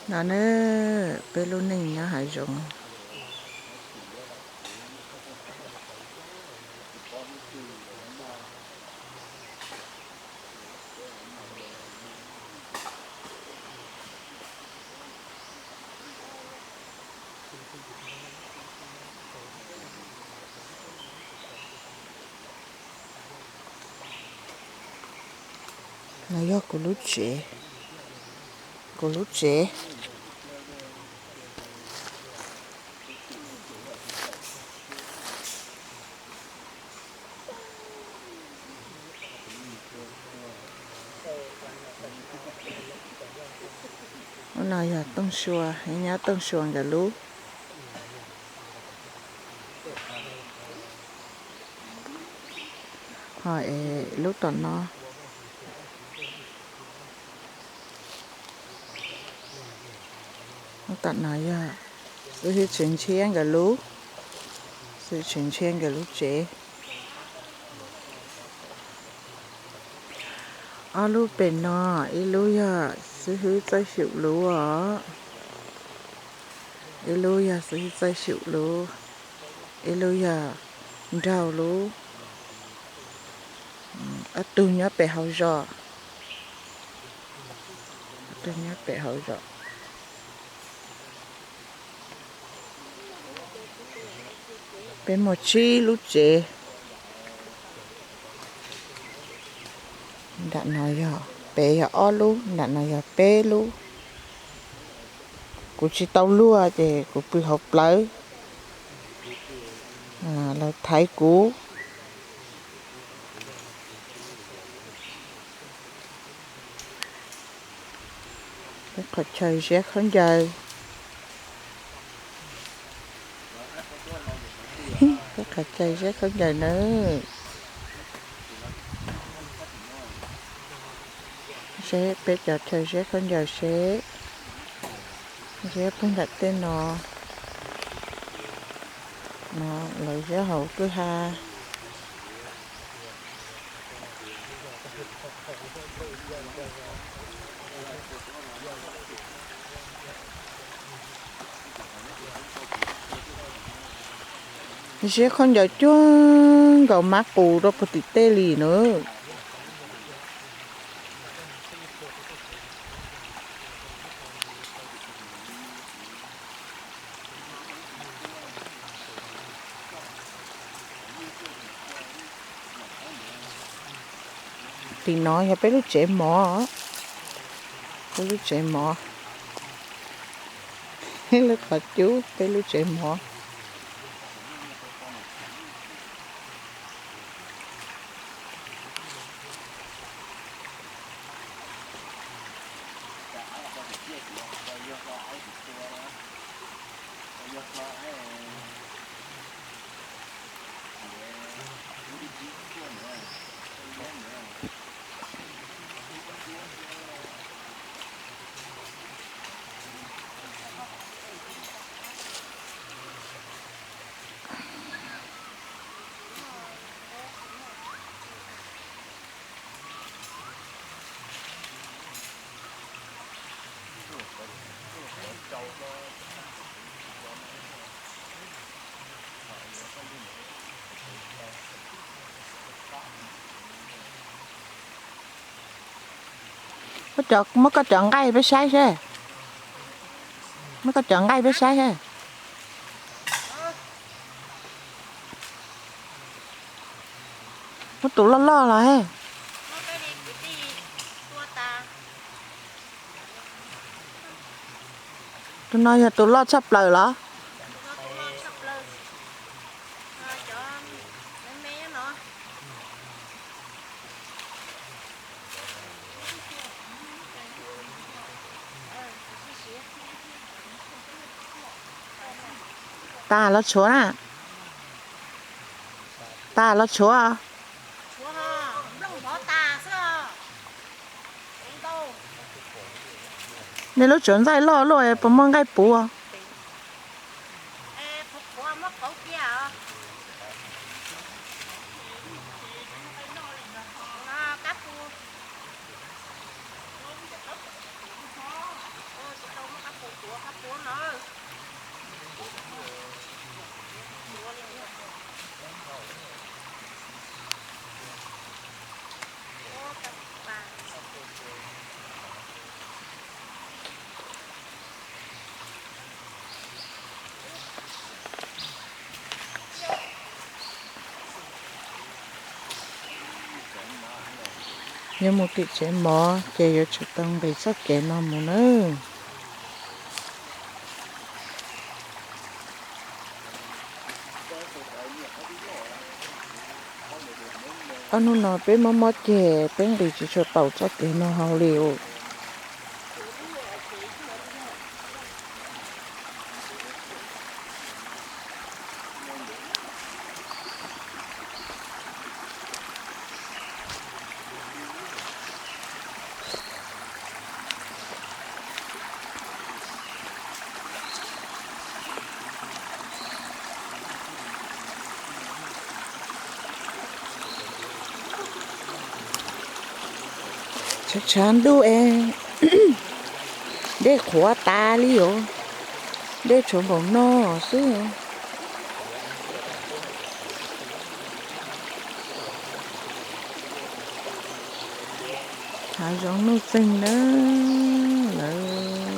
No ne, peb lub neej nyob hav zoov. No yog kuv lub tsev, kuv lub tsev. Lub no yog Tooj Sua, nyob Tooj Sua nkawd lub. Ho es lub tom no, lub tom no yog xib hwb Tswv Ntshiab nkawd lub, xib hwb Tswv Ntshiab nkawd lub tsev. Ob lub pem no, ib lub yog xib hwb Txawj Xyum lub os, ib lub yog xib hwb Txawj Xyum lub, ib lub yog Nraug lub. Ob tug nyob pem hauv zos, ob tug nyob pem hauv zos. Peb muaj tsib lub tsev. Nram no yog, pem yog ob lub, nram no yog peb lub. Kuv tsis tau luaj ces kuv pw hauv plawv, lawv thaiv kuv. Peb qhov chaw ziab khaub ncaws, peb qhov chaw ziab khaub ncaws nawb. Seb peb cov chaw ziab khaub ncaws seb ziab puag nram tej no, no lawv ziab hauv kwj ha. Ziab khaub ncaws cuag nkaus mab qus rau puag tim tej li na. Tim no yog peb lub tsev mov, peb lub tsev mov, lub qhov cub peb lub tsev mov. Muab koj cov nqaij peb saib seb. Muab koj cov nqaij peb saib seb. Muab tus loj loj los. Tus no yog tus loj tshaj plaws los? Tas los tshuav na. Tas los tshuav. Nej lub tsuav ntxaij loj luaj puas muaj nqaij puv? Yog mus tim tsev mov ces yuav tsum tau nqis txoj kev no mus nawb. Ob hnub no peb mob mob ceg, peb nqis tsis tshua taus txoj kev no hauv li os. Tshav tshav ntuj es dej qhuav tas li os, dej tshuav npaum no xwb. Hav zoov nuj txeeg na lawm.